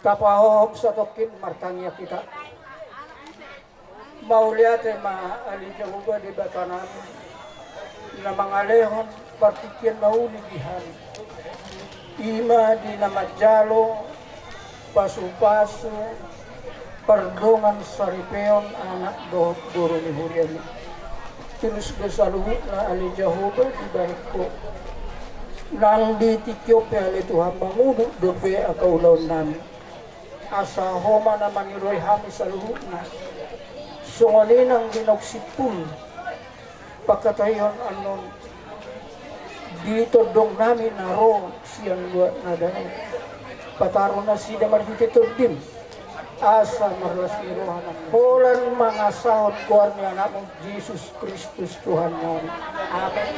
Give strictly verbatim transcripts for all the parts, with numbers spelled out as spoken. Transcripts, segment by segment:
Tapahohom satongkin, martangiang hita. Mauliate ma ale Jahowa Debatanami, na mangalehon partingkian na uli di hami. I ma di na manjalo pasupasu pardongan saripeon anak dohot boru ni huriaM. Tulus do saluhutna ale Jahowa dibahen Ho. Nang di tingki on pe ale Tuhan, mangudut dope angka ulaonnami. Asa Ho ma na maniroi hami saluhutna. Songon i nang di naung simpul pangkataion annon di tondongnami na ro sian luat na dao. Pataru nasida marhite TondiM, asa marlas ni roha nang holan mangasahon goar ni AnakMu Jesus Kristus Tuhannami. Amen.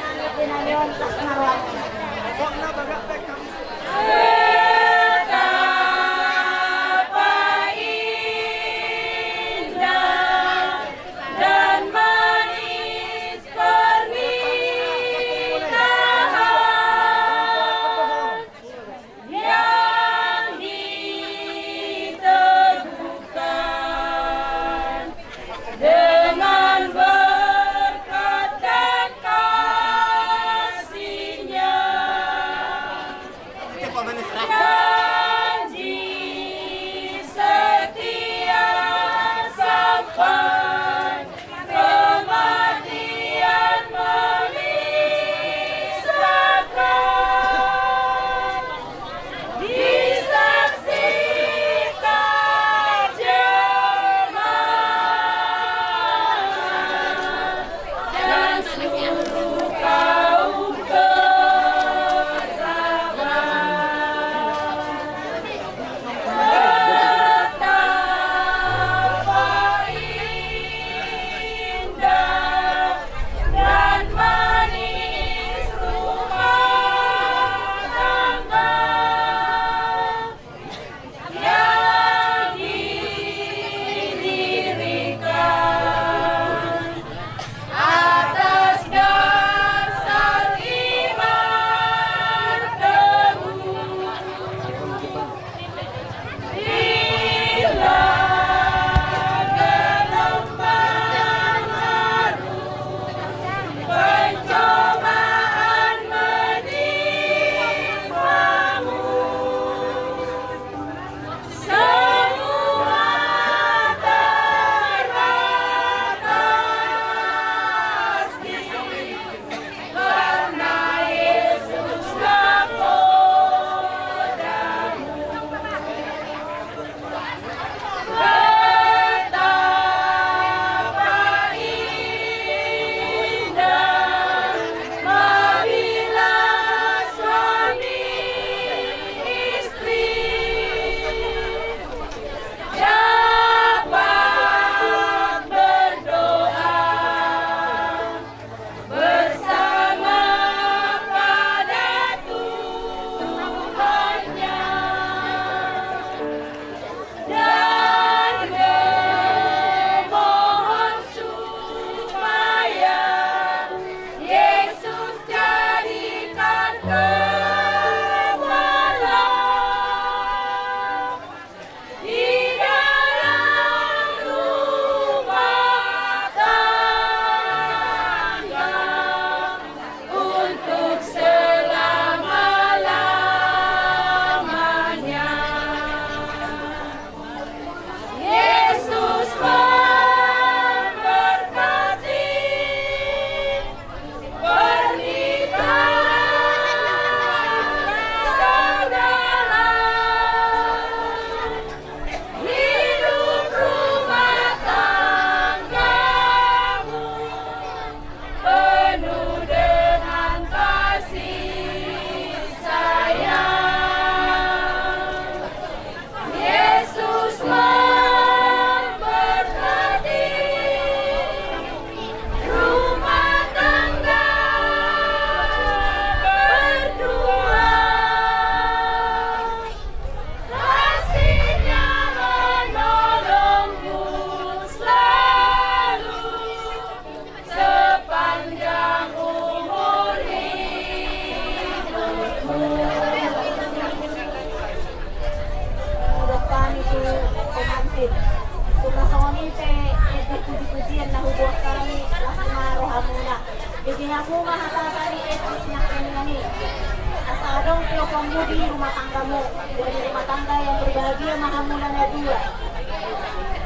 Dohononmu di rumah tanggamu, jadi rumah tangga yang berbahagia ma hamu na dua.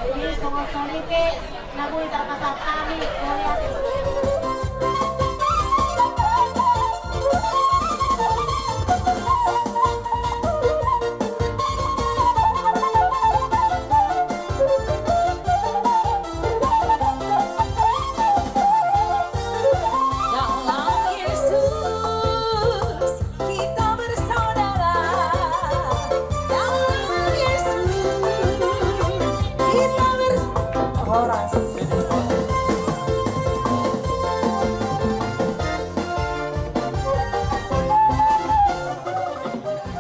Jadi songon songon i pe na boi tarpasahat hami, mauliate. Dalam Yesus kita bersaudara. Dalam Yesus kita ber-, horas.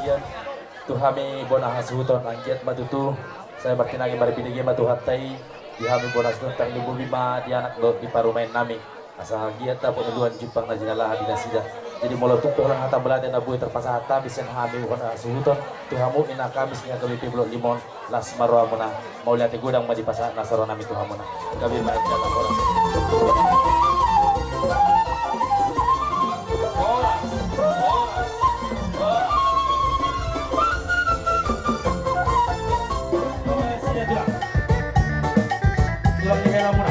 Ia, tu hami bona hasuhuton, anggiat ma tutu sai martinangi marbinege ma Tuhanta i di hami bona hasuhuton, tarlumobi ma di anak dohot di parumaen nami. Asa anggiat dapot uluan jumpang na jinalahan di nasida. Jadi molo tung pe holan hata mauliate na boi tarpasahat hami sian hami bona hasuhuton tu hamu inang hami sian H K B P Blok lima on, las ma rohamuna. Mauliate godang ma dipasahat na so ro nami tu hamuna. Gabe ma, jala horas. Horas, horas, horas. Tulang ni hela muna.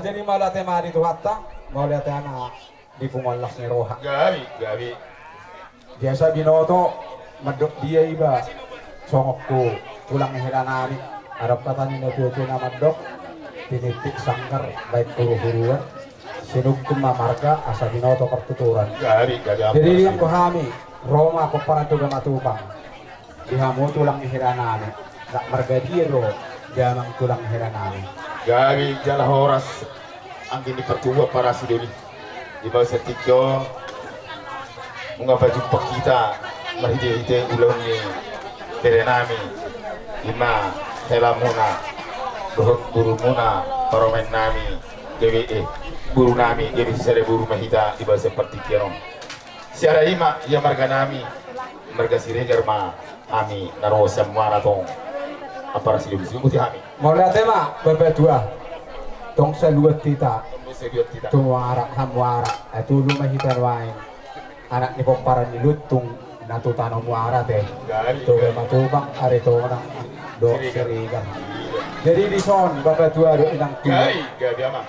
Jadi mauliate ma di Tuhanta, mauliate ma di punguan las ni roha. Gabe, gabe. Biasa binoto mandok dia iba songon tu tulang ni hela nami. Adong hata ni na tuatua na mandok, tinitip sanggar baen huruhuruan, sinungkun ma marga asa binoto partuturan. Gabe, gabe. Jadi diam do hami ro ma pomparan tu Matupang. Di hamu tulang ni hela nami, rap marga dia do damang tulang ni hela nami? Gabe jala horas. Anggi ni partubu ampara sidoli, di bagasan tingki on nunga pajumpa hita marhitehite ulaon ni bere nami, i ma hela muna dohot boru muna, parumaen nami, gabe, eh, boru nami, gabe sisada boru ma hita di bagasan partingkian on. Siala i ma, ia marga nami, marga Siregar ma hami na ro sian Muara tong. Ampara sidoli, sidoli hami. Mauliate ma, Bapatua. Tong saluat hita. Tong saluat hita. Tu Muara, ha Muara. Ai tolu ma hita nuaeng. Anak ni pomparan ni Luntung na tu tano Muara te. Gabe, Toga gabe. Matupang, Aritonang dohot Siregar. Siregar. Jadi dison, Bapatua dohot inang tua. Gabe, gabe ama.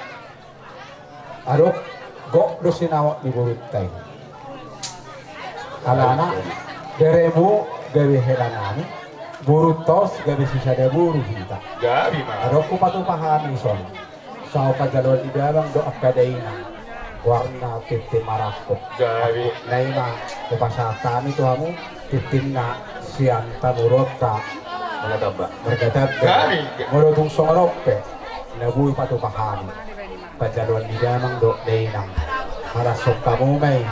Adong, gok do sinamot ni borunta i. Alana beremu gabe hela nami, borunta on gabe sisada boru hita. Gabe ma. Adong hupatupa hami dison. Sahat panjaloan ni damang dohot angka dainang, goarna Tintin Marangkup. Gabe. Na i ma hupasahat hami tu hamu, tintinna sian pamoruonta Marga Tamba. Marga Tamba. Gabe. Molo tung songon on pe na boi hupatupa hami, panjaloan ni damang dohot dainang. Marashon hamu ma i,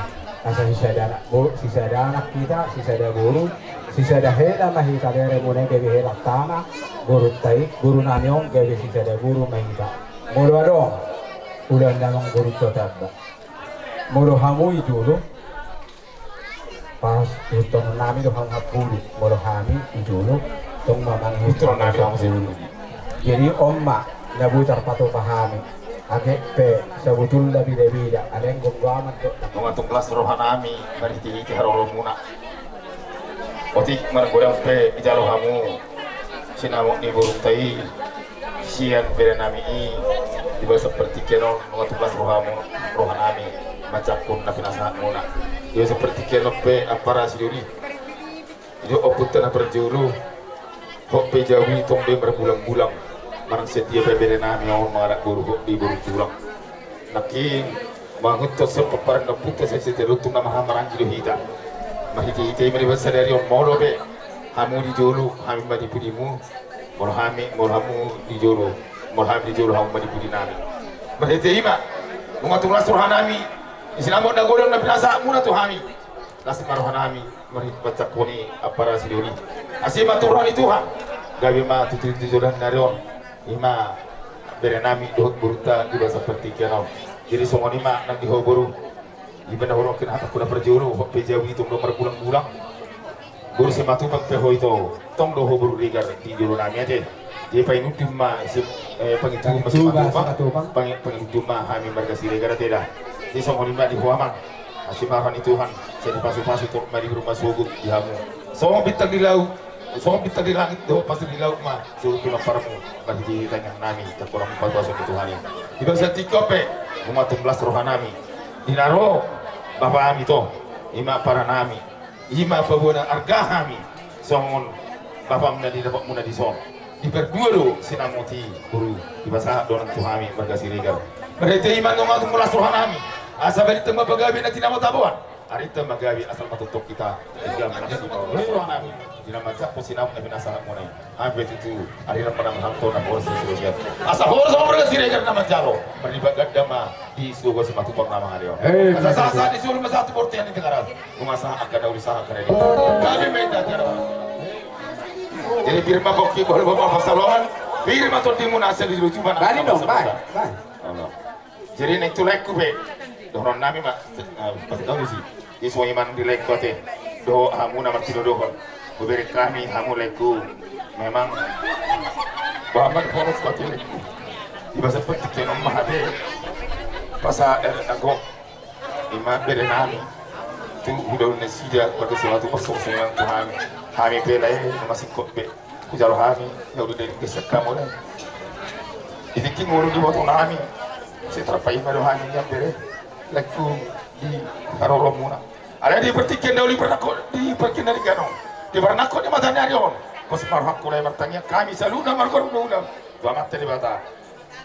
asa sisada anak bo-, sisada anak hita, sisada boru, sisada hela ma hita, beremuna i gabe hela tama, borunta i, boru nami on gabe sisada boru ma hita. Molo adong ulaon damang, borunta tamba. Molo hamu i jolo, pas ihuthon nami do hamu hampulu, molo hami i jolo, tong ma mangihuthon nami hamu hampulu. Jadi on ma na boi tarpatupa hami. Age pe sabotulna bidabida, alai gomgoman do. Nunga tung las roha nami marhitehite haroromuna. Otik manang godang pe dijalo hamu sinamot ni borunta i sian bere nami i, di bagasan partingkian on nunga tung las rohamu, roha nami manjangkon na pinasahatmuna. Di bagasan partingkian on pe ampara sidoli, didok ompunta na parjolo, hot pe jabu i tong be margulanggulang, manang sadia pe bere nami on mangalap boru, hot be boru tulang. Nangkin mangihuthon sian pomparan ni ompunta Siantar Luntung na marhahamaranggi do hita. Marhitehite i ma di bagasan sadari on, molo pe hamu di jolo, hami ma di pudimu. Molo hami, molo hamu di jolo, molo hami di jolo, hamu ma di pudi nami. Marhite i ma nunga tung las roha nami di sinamot na godang na pinasahatmuna tu hami. Las ma roha nami marhite panjangkon i, ampara sidoli. Asi ma tu roha ni Tuhan. Gabe ma tutu di joloan ni ari on, i ma bere nami dohot borunta di bagasan partingkian on. Jadi songon i ma nang di ho boru. Iba na hudok hata ku na parjolo, hot pe jabu i tong do margulanggulang. Boru Simatupang pe ho ito, tong do ho boru Regar di jolo nami ate. Jadi pangidoan ma, eh, pangidoan ma, pangidoan ma hami marga Siregar ate da. Jadi songon i ma di ho amang, asi ma roha ni Tuhan, sai dipasupasu torop ma di berumah sogot di hamu. Songon bintang di laut, songon bintang di langit dohot pasir di laut ma suhut pinomparmu marhite tangiang nami, tangkorongan patupasu ni Tuhan i. Di bagasan tingki on pe nunga tung las roha nami di na ro bapam i, to, i ma para nami, i ma paboa na arga hami songon bapam na didapotmuna dison. Dipardua do sinamot i, boru, dipasahat do nang tu hami marga Siregar. Marhite i ma nunga tung las roha nami, asa balintang ma pagabe na tinamot taboan. Ari ta ma gabe asal ma tongtong hita. Hingga manang si ma las roha nami di na manjalo sinamot na pinasahatmuna i. Hami pe tutu ari na manang hangko na horas di Siregar, asa horas ma marga Siregar na manjalo. Marlipat ganda ma di surgo Simatupang na mangaleon. Eh, asa sahat-sahat ni solu ma sahat tu bortean ni Tigaras. Nunga sahat angka na uli, sahat angka na uli. Gabe ma hita Tigaras. Jadi pir ma pongki, bolon ma pansalongan, pir ma tondimuna, asa di lucu ma na. Jadi naeng tu laengku pe dohonon nami ma, eh, pas tau disi. Jadi songon i ma di laengku ate dohot hamu na martinodohon. Hubereng hami hamu laengku. Memang bahat ma dohononku ate laengku. Di bagasan partingkian on ma ate, pas aek na gok, i ma bere nami tu hudao nasida, marga Simatupang, songon i ma tu hami. Hami pe lae na masingkop be hujalo hami na uli dari geser hamu lae. Di tingki ngolu diboto nami, sai tarpaima do hami nian bere laengku di haroromuna. Alai di partingkian na uli parnangkok, di partingkian na denggan on, di parnangkok ni mata ni ari on, pos ma rohangku lae martangiang hami saluhutna marga Hutauruk tu Amanta Debata.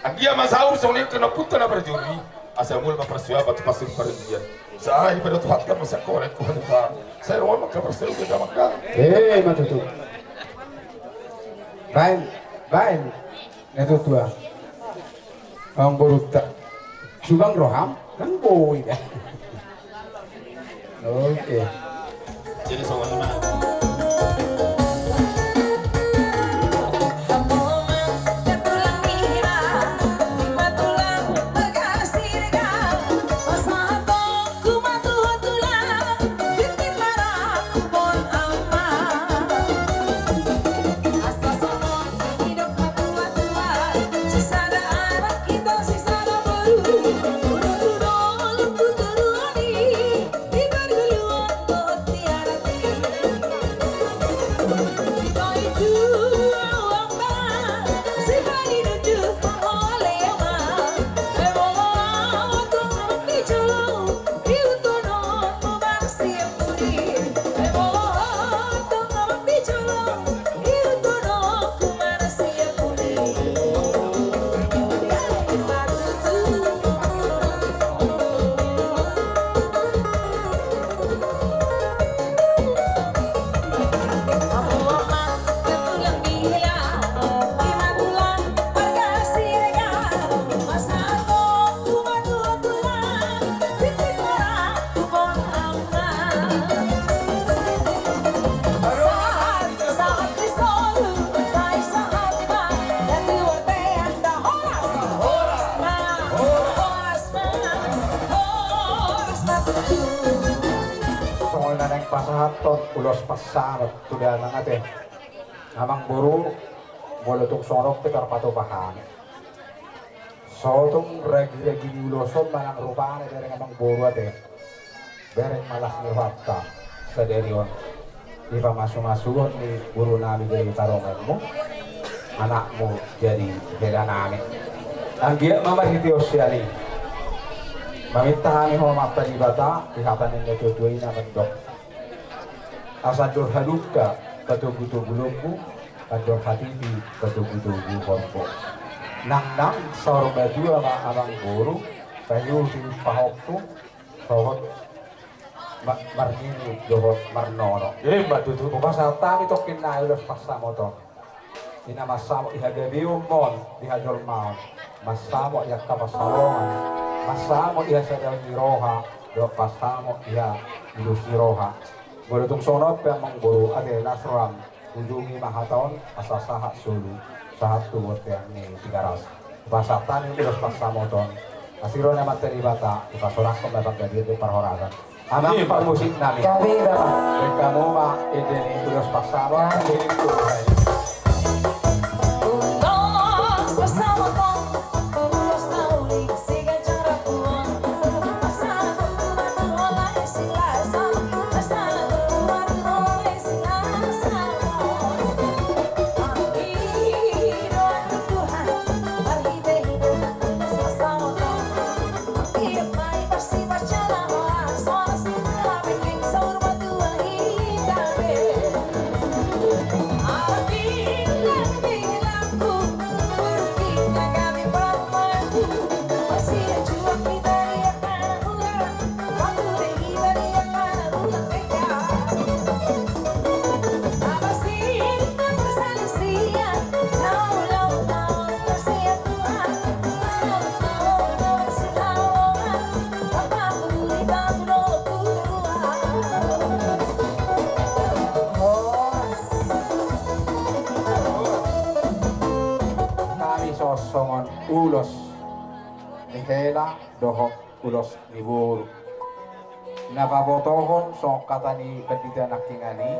Anggiat ma saur songon i angka na punta na parjolo i, asa mula ma parsiapan tu parsir parjolo i. Sai pada Tuhanta ma sian holan tu hatutan. Sai ro ma angka parsiapan tu hatutan. Eh, ma tutu. Baen, baen. Na tutu ah. Amang borunta. Subang roham, kan boi dah. Oke. Jadi songon i ma. Songon na naeng pasahathon ulos pansamot tu damang ate. Amang boru, molo tung songon on pe tarpatupa hami. So tung ragi-ragi ni ulos on manang rupana, bereng amang boru ate. Bereng ma las ni rohanta sadari on di pamasu-masuon ni guru nami, jadi parumaenmu, anakmu jadi hela nami. Anggiat ma marhite on sian i maminta hami ho Amanta Debata di hata ni natua-tua i na mandok: Asa andor hadungka patogu-togu lombu, andor hatiti patogu-togu horbo. Nangnang saur matua ma amang boru, paihut-ihut pahompu, dohot ma-, marnini dohot marnono. Ima tutu. Hupasahat hami tongkin nai ulos pansamot on. Di na mansamot di hagabeonmon di hajolmaon, mansamot di angka pansalongan, mansamot di hasadaon ni roha, dohot pansamot di haluason ni roha. Molo tung songon on pe amang boru, ate las roham, ujungi ma hata on asa sahat solu, sahat tu bontean ni Tigaras. Hupasahat hami ulos pansamot on. Asi roha ni Amanta Debata, hupasahat ma panggabean dohot parhorasan. Amang parmusik nami. Gabe, Bapak. Baen hamu ma ende ni ulos pansamot. Gabe. Gabe. ulos ni hela dohot ulos ni boru. Na pabotohon songon hata ni pandita nangkiningan i,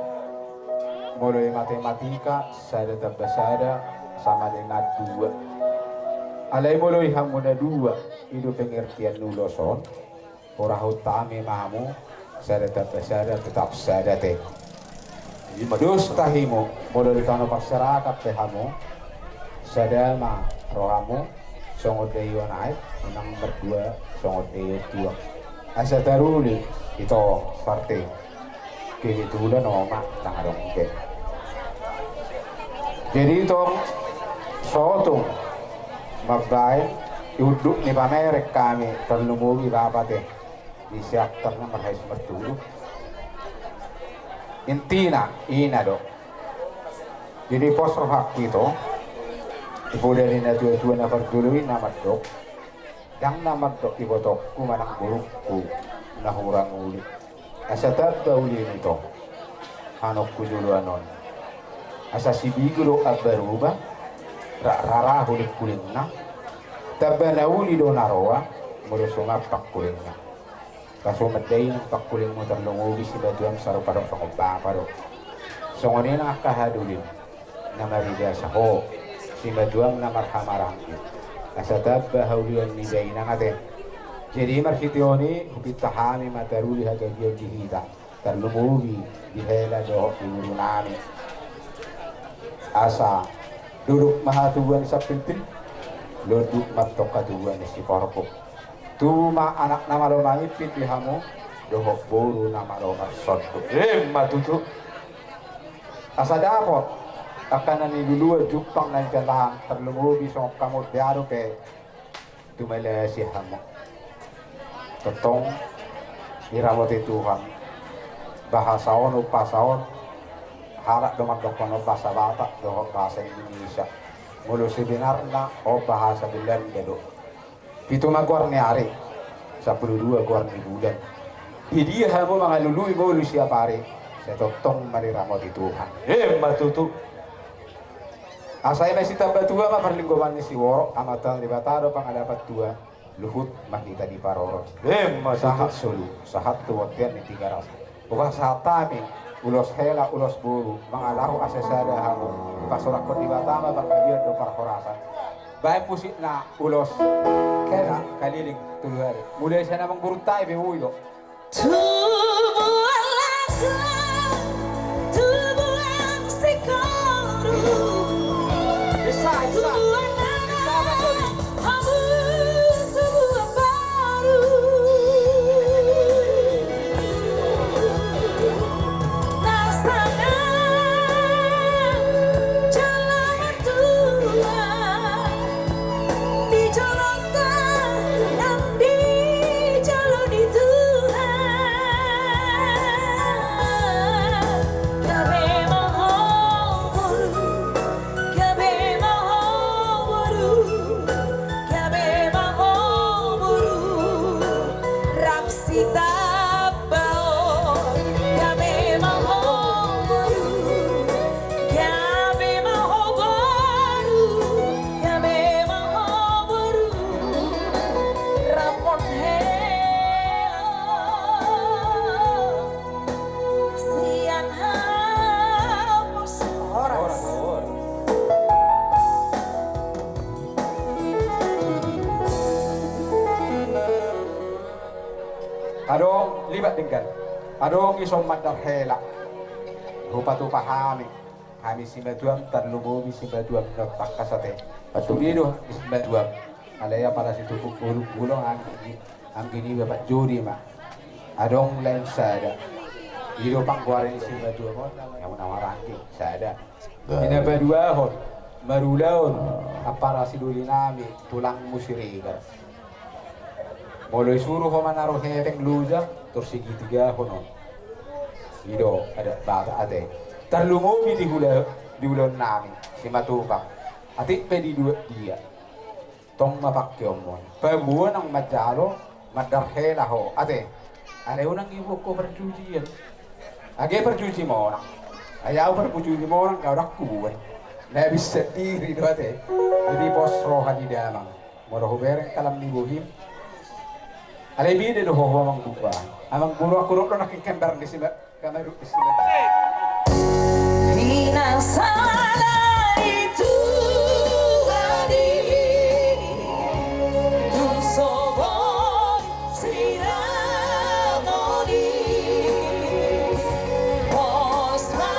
molo i matematika sada tamba sada sama dengan dua. Alai molo i hamu na dua, i do pengertian ni ulos on. Hurahut hami ma hamu, sada tamba sada tetap sada te. Ima dos tahimu, molo di tano parserahan pe hamu, sada ma rohamu, songon daion aek, unang mardua songon daion tuak. Asa taruli ito sarte. Kebetulan oma tangadong pe. Jadi tong sotung mambaen di unduk ni pamereng hami tarlumobi bapa te. Di siap terna marhais marturu. Intina ina do. Jadi pos rohangku ito. Di poda ni na tua-tua na parjolo i na mandok. Ndang na mandok ibotongku manang borungku na hurang uli. Asa tamba uli ni tong. Hanokku joloan on. Asa sibigu do ambaruba. Rak rara huling-hulingna. Tamba na uli do na roa. Molo songon pangkulingna. Pasu mandai nang pangkulingmu tarlumobi simatuam sarupa do songon bapa do. Songon i nang angka hadulim. Na maribasa ho, simatuam na marhamaranggi. Asa tamba haulian ni dainang ate. Jadi marhite on i hupinta hami ma taruli hagabeon di hita. Tarlumobi di hela dohot di boru nami. Asa duduk ma hatubuan ni sampilpil. Londuk ma tong hatubuan ni siporpuk. Tubu ma anak na malo mamimpin di hamu. Dohot boru na malo marsonduk. Ima tutu. Asa dapot angka na niluluan jumpang na nijalahan tarlumobi songon hamu beado pe. Tumalasi hamu. Tongtong diramoti Tuhan. Bahasa on umpasa on. Halak do mandokkon on bahasa Batak dohot bahasa Indonesia. Molo sebenarna on bahasa Belanda do. Pitu ma goar ni ari, sampulu dua goar ni bulan. Di dia hamu mangalului molo siap ari, sai tongtong ma diramoti Tuhan. Ima tutu. Asa ima sitamba tua ma parlinggoman ni siborok, Amanta Debata do pangalapan tua, luhut ma hita diparorot. Ima tutu. Sahat solu, sahat tu bontean ni Tigaras. Boha sahat hami, ulos hela, ulos boru, mangalahon asa sada hamu, dipasorakhon Debata ma panggabean dohot parhorasan. Baen musikna ulos hela kaliling tolu ari. Mulai sian amangborunta i pe boi do. Tubuan laklak, tubuan sikoru. Bisa, bisa. Tubuan anak. Hamu tubuan boru, na sanga jala martua, di jolonta nang di jolo ni Tuhan. Gabe ma ho boru, gabe ma ho boru, gabe ma ho boru, rap sitambaon. Gabe ma ho boru, gabe ma ho boru, gabe ma ho boru, rap on hela. Sian hapus horas. Adong libat denggan. Adong ison mandar hela. Rupa tupa hami. Hami simatuam tarlumobi simatuam na tangkas ate. Sude do simatuam. Alai apala situpuk bulung-bulung anggi. Anggi ni bapak jodi ma. Adong lain sada. I do panggoaran ni simatuam on nama na maranggi sada. Di na paduahon marulaon ampara sidoli nami tulangmu Siregar. Molo isuru ho manaro hepeng loja tor sigitigahon on. I do adat Batak ate. Tarlumobi di hula di ulaon nami Simatupang. Atik pe di dua dia. Tong ma pangkeonmon. Paboa nang manjalo mandar hela ho ate. Alai unang ibuat ho parjujian. Age parjuji monang. Ai au parjuji monang godang hubuat. Na bisa diri do ate. Jadi pos roha ni damang. Molo hubereng kalam ni bohim. Alai bine do ho, ho amang boru. Amang boru, aku rok do nangkin kembar di sini. Kamaru di sini. Pinasada itu adi. Dung so boi siramoni. Pos ma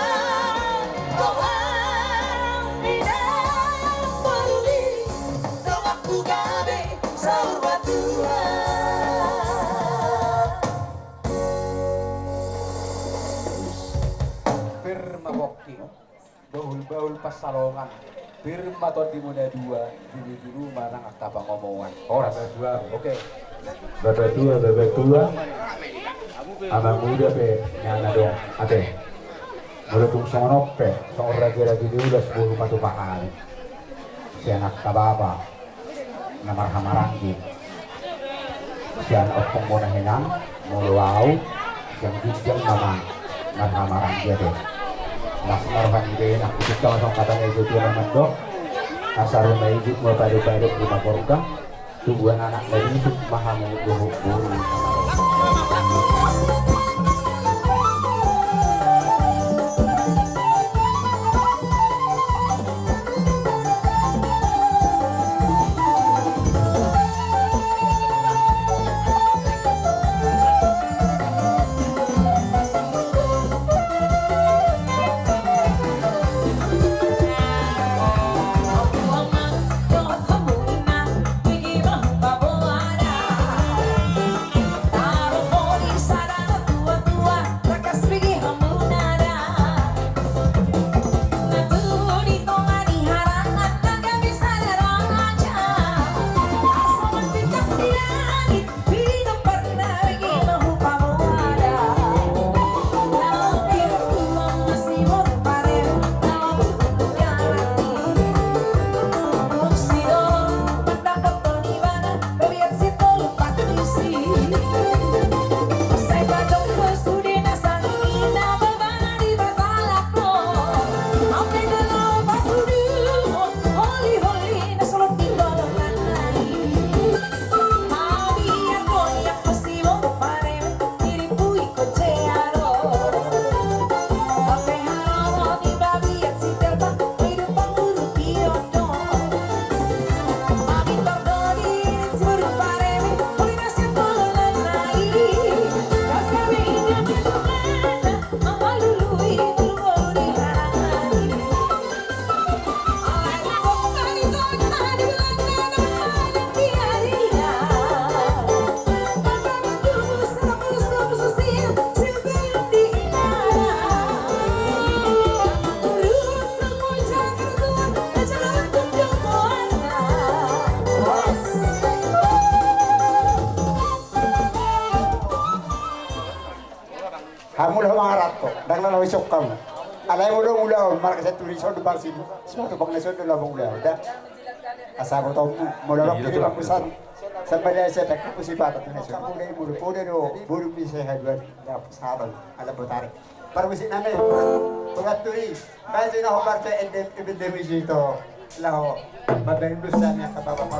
Tuhan minang peduli. Donganku gabe saur matua. Pir ma pongki, bahul-bahul pansalongan. Pir ma tondimuna dua, julu-julu ma nang angka pangomoan. Horas. Oke. Bapatua, bapatua. Amang uda pe, nian adong. Ate. Molo tung songon on pe, songon ragiragi ni ulos boru ma tu pahani. Sian angka bapa na marhamaranggi. Sian ompung bona hinan, molo au, sian ginjang nama marhamaranggi ate. Las ma roha ni dena, hutuk tama songon hata ni tutu na mandok. Asa ruma ijuk ma padu-padu ruma gorga. Tubuan anak na bisuk ma hamu dohot boru. Hamu laho mangaranto, ndang na laho isok hamu. Alai molo ulaon, marga Sianturi, ison do bangsi, sipatu bangsi, ison do laho mangulaon da. Asa botomu, molo rap di bangkusan. Sambali asa tak kupu sipata tu naso. Kamu dai mulu poda do, bulu bisa haduan. Sahatan ala botari. Parmusik nami, Tuan Turi. Bajina hombar tu endem ibendem isi to. Laho. Babeng dusa ni angka baba.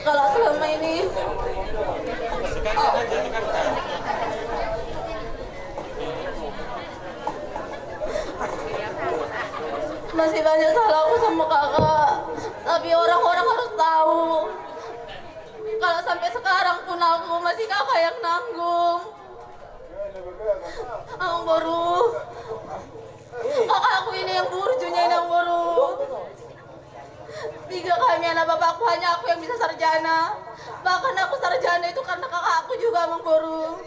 Kalau selama ini masih banyak salahku sama kakak, tapi orang-orang harus tahu kalau sampai sekarang pun aku masih kakak yang nanggung. Amangboru, kakakku ini yang burjunya ini, Amangboru. Tiga kami anak bapakku, hanya aku yang bisa sarjana. Bahkan aku sarjana itu karena kakakku juga, Amangboru.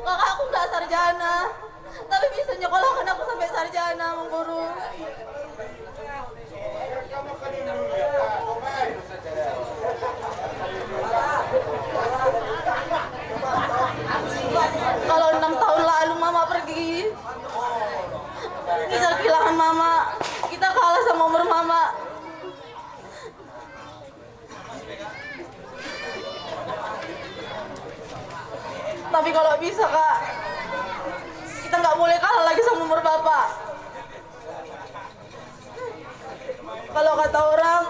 Kakakku nggak sarjana, tapi bisa nyekolahkan aku sampai sarjana, Amangboru. Kalau enam tahun lalu mama pergi, kita kehilangan mama, kita kalah sama umur mama. Tapi kalau bisa, Kak, kita nggak boleh kalah lagi sama umur Bapak. Kalau kata orang,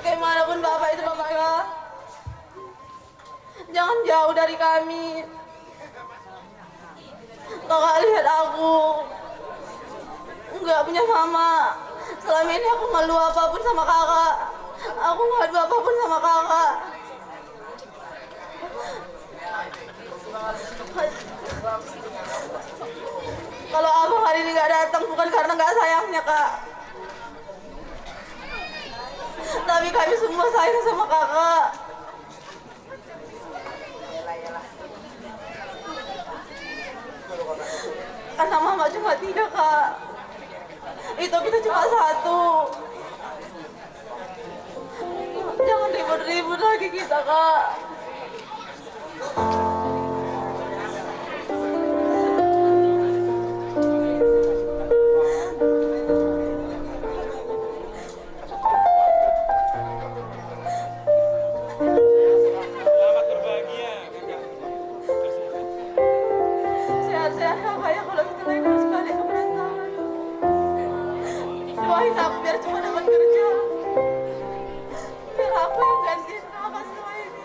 kemana pun Bapak itu Bapak, Kak. Jangan jauh dari kami. Kakak lihat aku nggak punya mama. Selama ini aku ngeluh apapun sama kakak. Aku ngadu apapun sama kakak. Kalau abang hari ini nggak datang, bukan karena nggak sayangnya, Kak. Tapi kami semua sayang sama kakak. Karena mama cuma tiga, Kak. Itu kita cuma satu. Jangan ribut-ribut lagi kita, Kak. Selamat berbahagia, Kakak. Sehat-sehat, Kakak, ya, kalau kita lain harus balik ke perantauan. Doain aku biar cuma dapat kerja. Biar aku yang gantiin Kakak semua ini.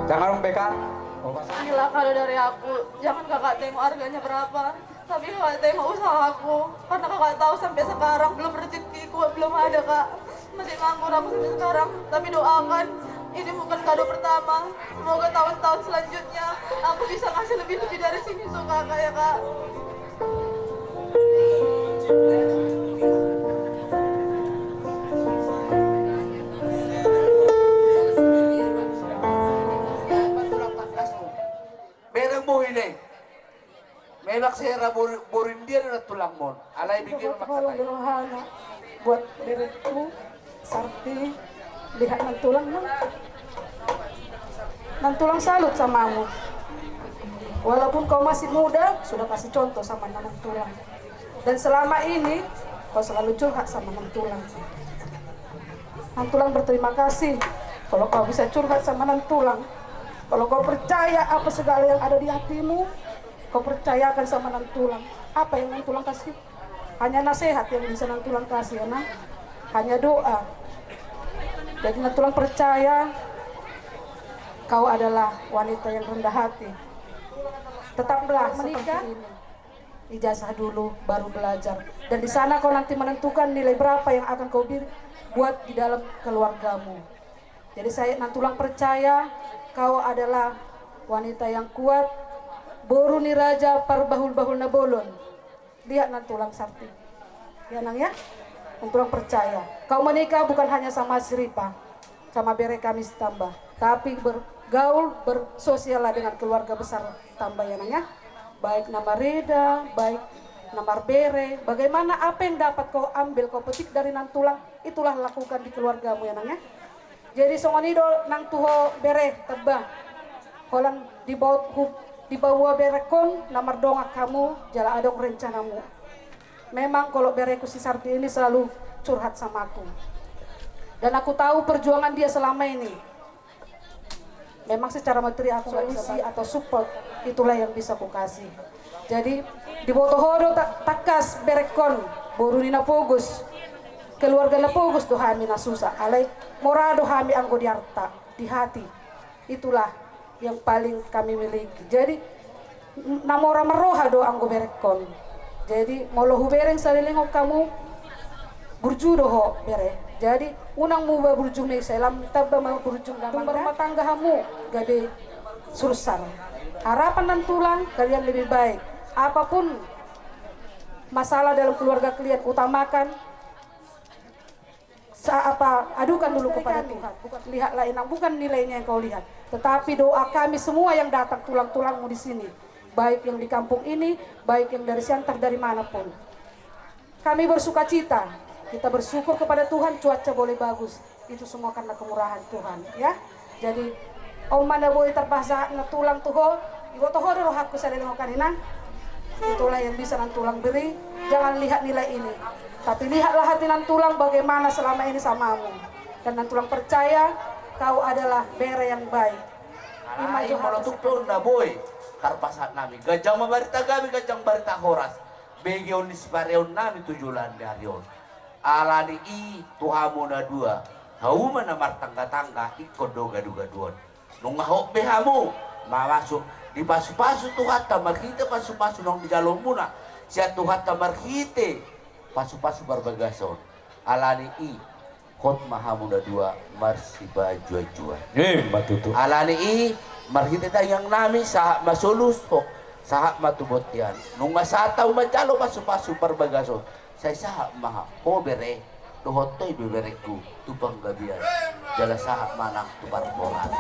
Jangan, Beka. Inilah kalau dari aku, jangan kakak tengok harganya berapa, tapi kakak tengok usahaku, karena kakak tahu sampai sekarang belum rezekiku, belum ada, Kak. Masih nganggur aku sampai sekarang, tapi doakan, ini bukan kado pertama. Semoga tahun-tahun selanjutnya aku bisa ngasih lebih-lebih dari sini untuk kakak, ya, Kak. Mereng bohine. Memang sera boru, boru India na tulang mon. Alai bikin. Dohot holong ni rohana buat bereku, Sarti, lihat nantulang, Nang. Nantulang salut sama mu. Walaupun kau masih muda, sudah kasih contoh sama nantulang. Dan selama ini kau selalu curhat sama nantulang. Nantulang berterima kasih kalau kau bisa curhat sama nantulang. Kalau kau percaya apa segala yang ada di hatimu, kau percayakan sama nantulang. Apa yang nantulang kasih? Hanya nasihat yang bisa nantulang kasih, ya, Nang. Hanya doa. Jadi nantulang percaya kau adalah wanita yang rendah hati. Tetaplah seperti ini. Ijazah dulu, baru belajar. Dan di sana kau nanti menentukan nilai berapa yang akan kau beri buat di dalam keluargamu. Jadi saya, nantulang percaya kau adalah wanita yang kuat, boru ni raja parbahulbahul na bolon. Lihat nantulang, Sarti. Ya, Nang, ya. Nantulang percaya kau menikah bukan hanya sama si Ripa, sama bere kami si Tamba, tapi bergaul, bersosiallah dengan keluarga besar Tamba, ya, Nang, ya. Baik na mareda, baik na marbere, bagaimana apa yang dapat kau ambil, kau petik dari nantulang, itulah lakukan di keluargamu ya, Nang, ya. Jadi songon i do, Nang, tu ho bere, tamba. Holan dibawa hu-, dibawa berekkon na mardongan hamu jala adong rencanamu. Memang kalau bereku si Sardi ini selalu curhat sama aku. Dan aku tahu perjuangan dia selama ini. Memang secara materi aku nggak bisa solusi atau support, itulah yang bisa kukasih. Jadi diboto ho do ta-, tangkas berekkon, boru ni na pogos, keluarga na pogos do hami na susah, alai mora do hami anggo di arta, di hati. Itulah yang paling kami miliki. Jadi na mora marroha do anggo berekkon. Jadi molo hubereng salelengon hamu, burju do ho bere. Jadi unang muba burju mei, sai lam tamba ma burju. Dung marrumah tangga hamu gabe sursar. Harapan nantulang kalian lebih baik. Apapun masalah dalam keluarga kalian, utamakan sa-, apa, adukan dulu kepada Tuhan. Lihatlah, Inang, bukan nilainya yang kau lihat, tetapi doa kami semua yang datang, tulang-tulangmu di sini, baik yang di kampung ini, baik yang dari Siantar, dari mana pun. Kami bersukacita, kita bersyukur kepada Tuhan, cuaca boleh bagus, itu semua karena kemurahan Tuhan, ya. Jadi on ma na boi tarpasahat nantulang tu ho, iboto ho do rohangku salelengon, Inang. Itulah yang bisa nantulang beri. Jangan lihat nilai ini, tapi lihatlah hati nantulang bagaimana selama ini samamu. Dan nantulang percaya kau adalah bere yang baik. Ima jo hata. Molo tung pe on na boi tarpasahat nami, ganjang ma barita gabe, ganjang barita horas. Begeon ni sipareon nami tu joloan ni ari on. Alani i tu hamu na dua, hauma na martangga-tangga ingkon do gadu-gaduon. Nunga hot be hamu, mamasuk, dipasupasu Tuhanta marhite pasupasu naung dijaloonmuna sian Tuhanta marhite pasupasu parbagason. Alani i hot ma hamu na dua marsipajuajuan. Ima tutu. Alani i marhite tangiang nami sahat ma solusi, sahat ma tu bontean. Nunga sahat hamu manjalo pasupasu parbagason, sai sahat ma ho bere, dohot ho ibeberengku tu panggabean. Jala sahat ma nang tu parhorasan.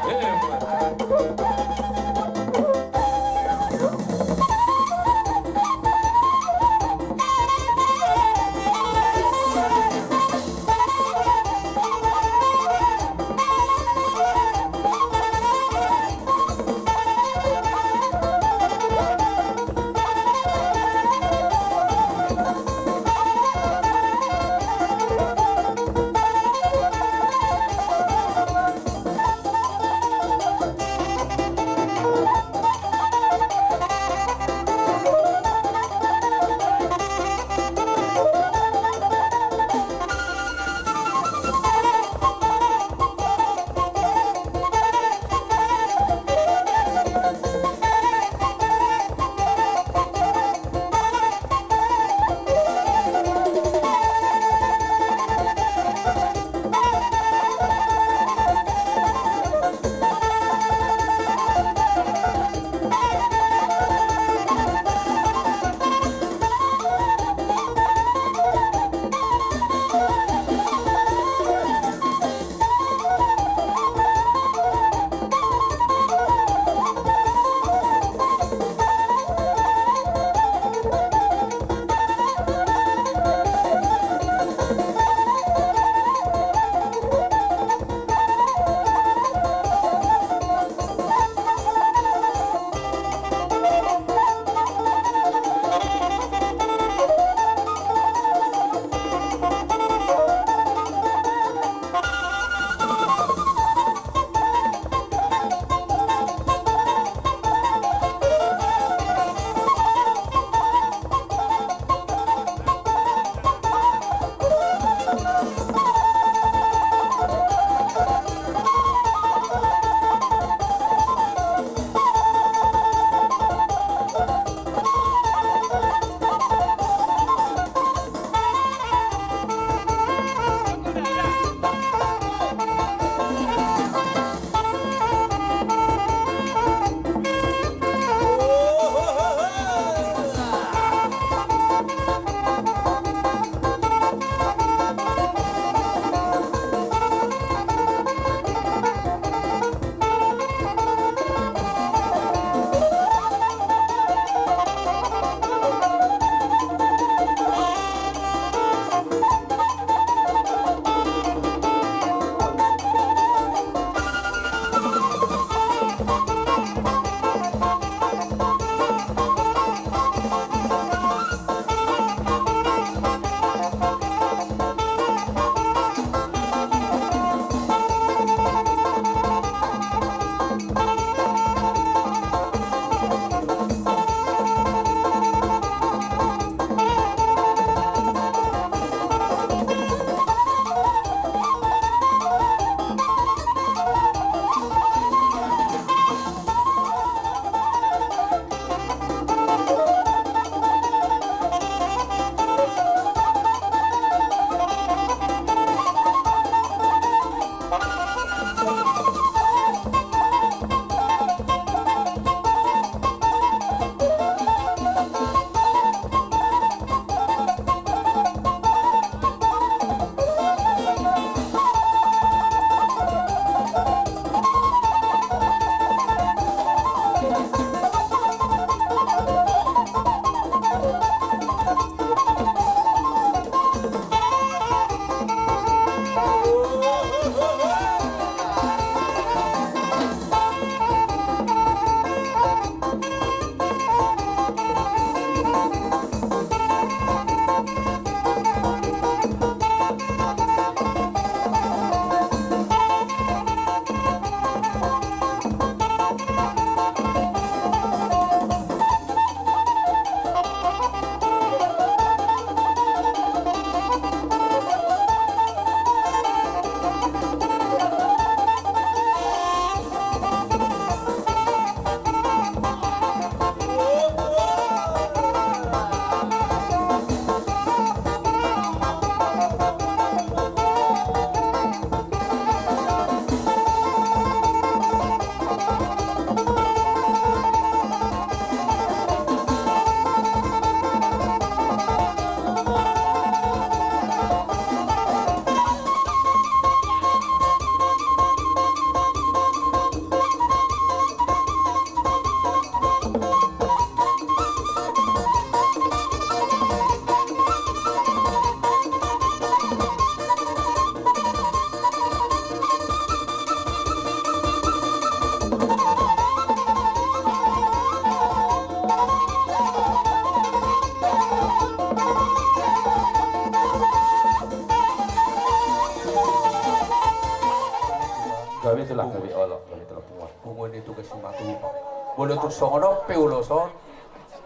Pungu, olo, olo, olo, pungu. Pungu ni tugas umat upa. Molo tung songon on pe ulos on,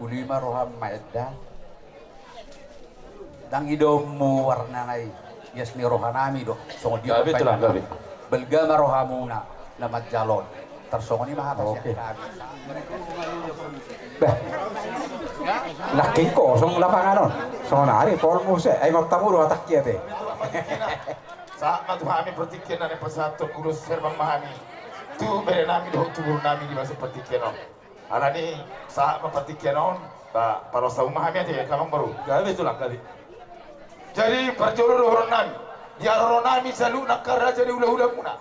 uli ma roham maenda. Ndang idaonmu warnana i, ias ni rohanami do, songon dia. Gabe, tulang, gabe. Balga ma rohamuna na manjalo on. Tarsongon i ma hata sian hami. Bah. Nangkin kosong lapangan on. Sonari pol muse, ai ngontamu do atak i ate. Sahat ma tu hami partingkian na nipasahathon ulos herbang ma hami tu berenami dohot tu borunami di bagasan partingkian on. Alani sahat ma partingkian on, ba, palosa uma hami ate, amang boru. Gabe, tulang, gabe. Jadi parjolo dohononnami, di haroronami saluhutna angka raja ni hulahulamuna.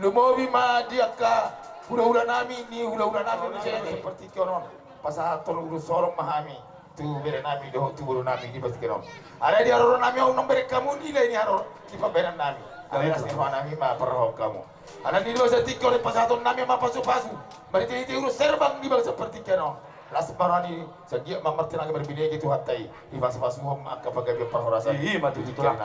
Lumobi ma di angka hulahulanami, ni hulahulanami on, di bagasan partingkian on. Pasahathon ulos holong ma hami tu berenami dohot tu borunami di partingkian on. Alai di haroronami on, unang bereng hamu nilai ni haroro ni pambahenannami. Alai las ni rohanami ma parrohahon hamu. Alani di bagasan tingki on, pasahatonnami ma pasupasu marhitehite ulos herbang di bagasan partingkian on. Las ma roha ni sagiat ma martinaga marbinege Tuhanta i, dipasupasuhon ma angka panggabean parhorasan. Ima tutu, tulang.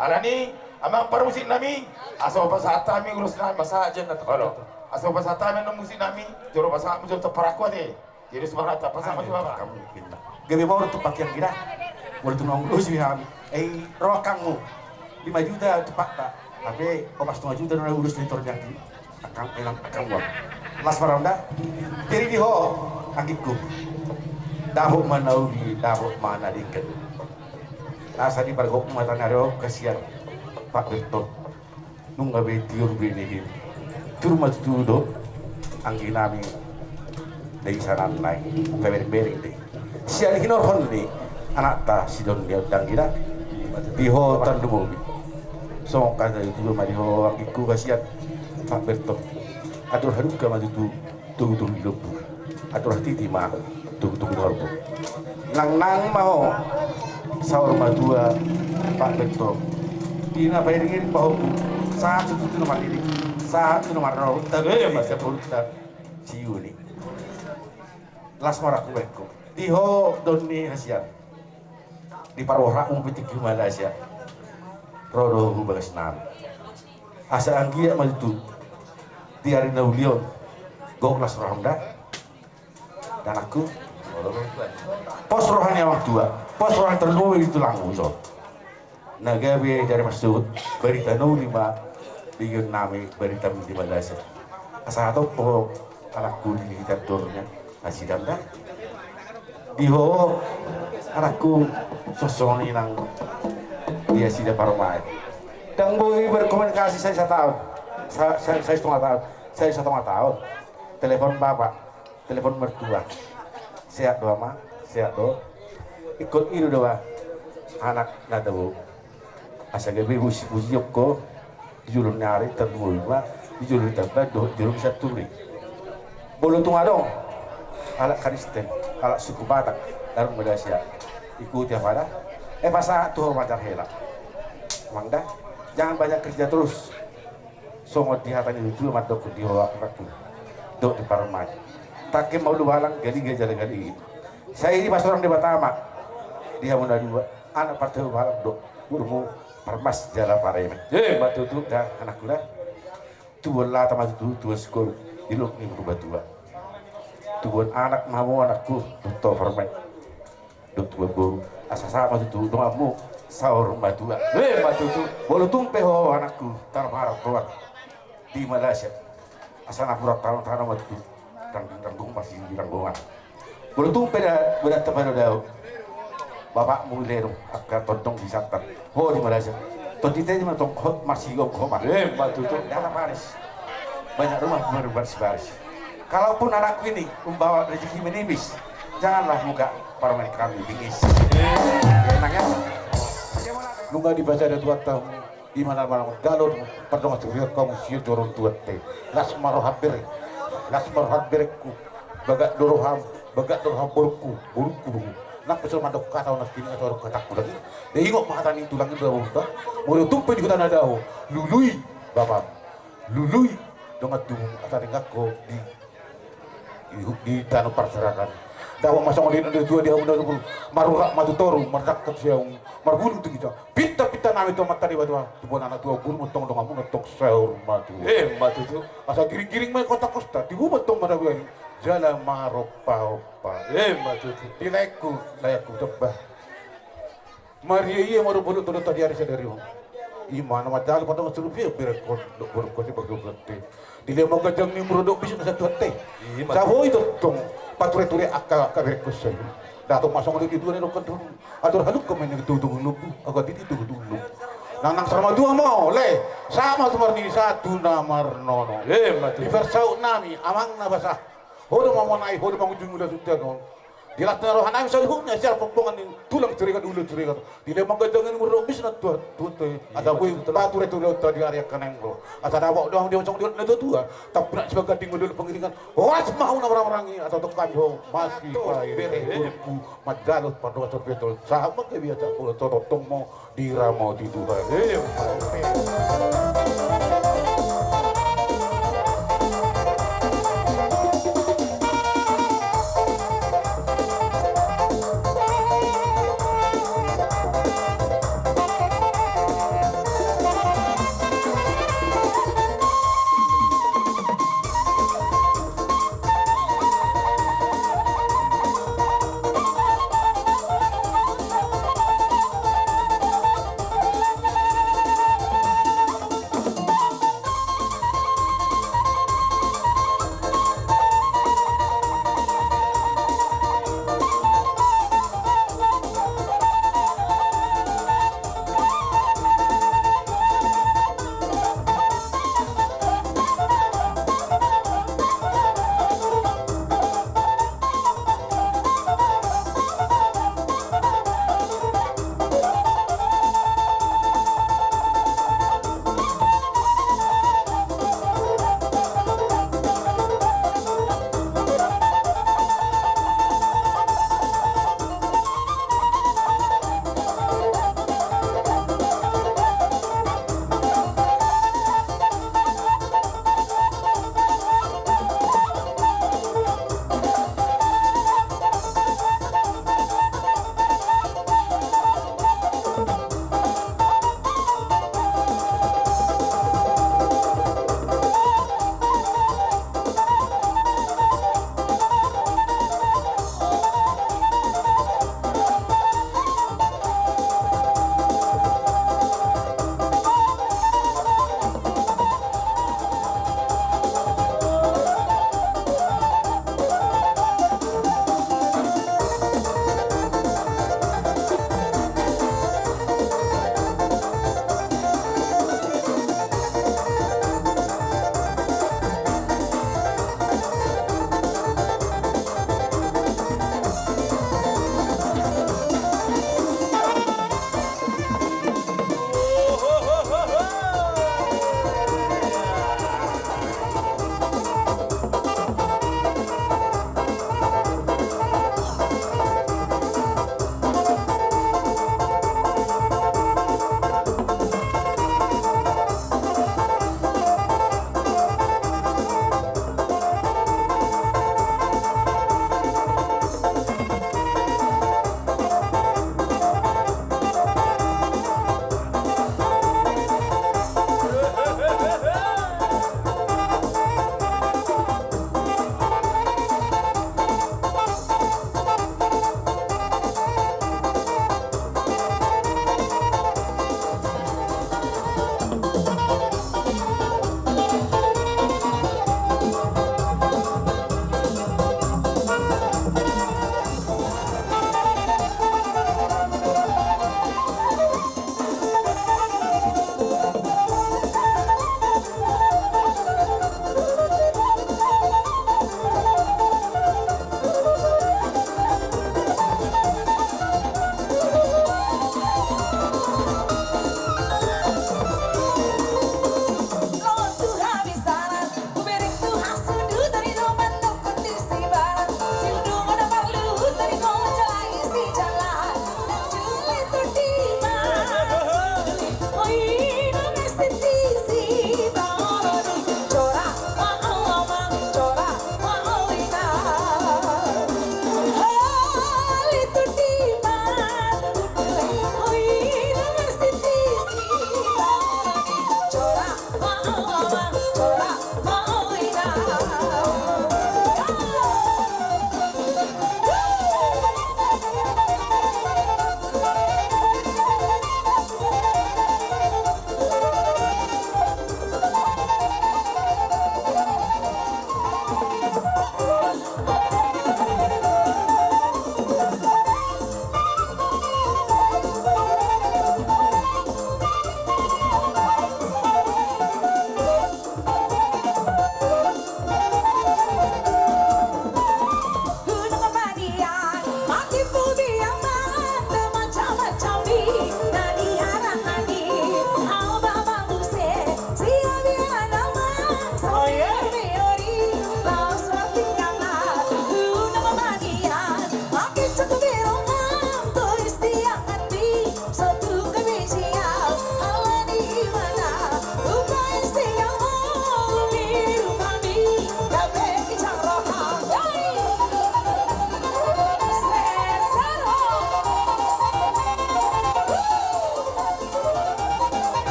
Alani, amang parmusiknami, asa hupasahat hami ulosnami. Pasahat jala. Olo. Asa hupasahat hami annon musiknami, jolo pasahat ma jolo tampar aku ate. Jadi, supasahat, pasahat ma jolo. Gabe ma on tumpakta, anggi da. Molo tung na ulos i hami, ai ro angkangmu. Lima juta tumpakta. Hape opat setengah juta do na ulos ni tor ni anggi. Angkang, angkang, angkang, bang. Las ma roham da. Jadi di ho, anggingku, dapot ma na uli, dapot ma na denggan. Asa dipargok ma tanari on hasian Pak Berto. Nunga be tiur be nihil. Tiur ma tutu do angginami. Dai sanannai taberengbereng do i sian hinorhon ni anakta si Don di on, anggi da. Di ho tarlumobi, songon hata ni tutu ma di ho, anggingku hasian Pak Berto. Atur hadungka ma tutu togutogu ni lombu, atur hatiti ma togutogu ni horbo. Nangnang ma ho saur matua, Pak Berto. Di na pairingiring pahompu, sahat tutu na marliling, sahat tu na marnono, tabe ma saporunta siuli. Las ma rohangku, bahenku. Di ho Don ni hasian, diparrohahonmu pe tingki i ma las i, ro do hu bagasnami. Asa anggiat ma tutu di ari na uli on gok las roham da, anakku. Pos roha ni amang tua, pos roha ni tarlumobi di tulangmu ison. Na gabe dari masuk barita na uli ma di giot nami, barita di Malasa. Asa hatop ho anakku di hita dorna. Asi danda. Di ho anakku, sosongon i nang di asi da parmae. Ndang boi berkomunikasi sai sataon. Sa-, sa-, sai setengah taon. Sai setengah taon. Telepon bapak, telepon mertua. Sehat do ama, sehat do. Ingkon i do ba anak na tabo. Asa gabe puji-pujion ho di jolo ni ari, tarlumobi ma di jolo ni tamban dohot jolo ni santuri. Molo tung adong halak Kristen, halak suku Batak, adong ma da sian, ikuti apa da. Eh, pasahat tu ho ma jala hela. Amang da, jangan banyak kerja terus. Songon di hata ni tutu mandokkon di ho anakku dohot di parmae. Tangke ma ulu balang, galiga jala galigit. Sai dipasorang Debata ma di hamu na dua anak partua balang dohot borumu Parmas jala Paremet. Eh, ma tutu da anakku da. Tubuan lata ma tutu, tubuan singkoru di Dolok ni Purbatua. Tubuan anak ma hamu anakku, dohot ho Parmae. Dohot tubuan boru, asa sahat ma tutu donganmu saur matua. Eh, ma tutu. Molo tung pe ho anakku tarparrohahon di Malasa, asa napuran tano-tano ma tutu, ranggung-ranggung ma siranggongna. Molo tung pe da, bodat tapadao bapakmu i, leleng angka tondong di Santan, ho di Malasa, tondite ma tong hot marsigomgoman. Eh, ma tutu. Dala paris. Banyak rumah berbaris-baris. Kalaupun anakku ini membawa rezeki menipis, janganlah muka parmaen kami bingis. Eh. Ya, nang ya. Nunga dipasada Tuhanta. Di mana-mana manjalo pardongan sipir kamu sian joro ni Tuhanta. Las ma roham bere, las ma roham berengku. Bagak do roham, bagak do roham borungku, borungku do. Nang pe so mandok hata on, nangkin ingot roha hatangku lagi. Dia ingot ma hata ni tulang i, ba, ba. Molo tung pe di huta na dao, lului bapam, lului dongan tubum, asa denggan ho di di, di tano parserahan. Dapot ma songon i na tua di hamu na tolu, marurat ma tu toru, mardangka tu siamun, marbulung tu ginjang. Pinta, pinta Tanami tu Amanta Debata, tubuan anak tua, guru mantong donganmuna tong saur matua. Emma tutu. Asa giring-giring ma i kota kosta, tibu mantong marabuan, jala maropa-opa. Emma tutu. Di laengku, laengku tebah. Maria ia maru bolu todo tadi ari sadari on. Ima na manjalo pada masuru pia berekon, dok borok kote bagu gante. Di lemo gajang ni murodok bisa na satu hate. Ima. Sabo i tong pature-ture angka angka berekon sai. Dato masong do di dua ni dokon tu. Atur haluk komen ni tutu gulung. Aku hati di tutu gulung. Nang nang sama dua mo le. Sama tu marni satu na marnono. Ima tutu. Di parsaut nami amang na basa. Ho do mamonai ho do mangujung ula suntian on. Di las na roha nami saluhutna sial pombongan ni tulang Siregar ulu Siregar. Di lemo gajang ni murodok bisa na tuat tuat. Asa boi pature-ture on tadi ari angka naeng ro. Asa dapot doang dia masong di na tua-tua. Tapi nak sibagading model pengiringan. Horas ma hau na marang-marangi asa tong kami ho masih bere burku manjalo pandohan sorbetol. Sama ke biasa kulo totong mo. Diramoti Tuhan.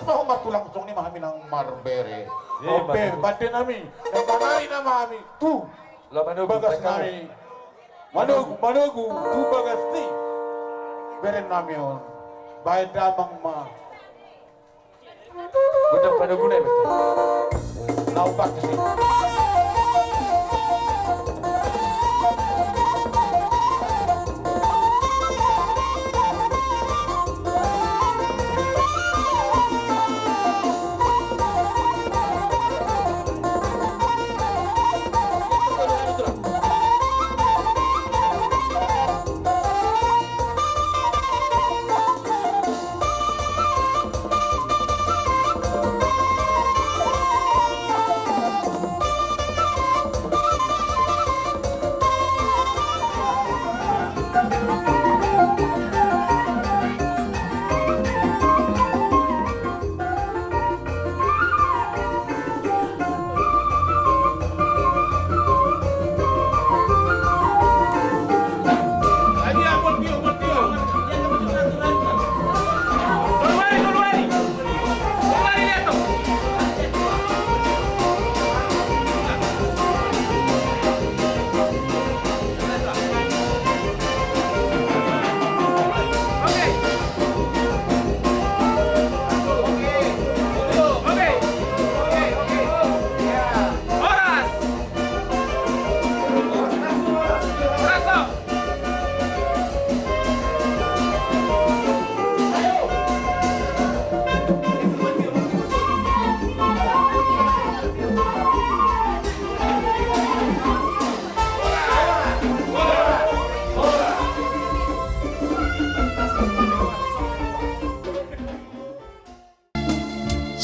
Toho ma tulang, songon i ma hami nang marbere. Ope, pande nami, nang manari nama hami tu bagas nami. Manogu, manogu tu bagas ni bere nami on. Baen damang ma. Godang panoguna i. Laopat si.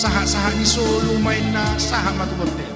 Sahat-sahat ni solu ma inna sahat ma tu bontean.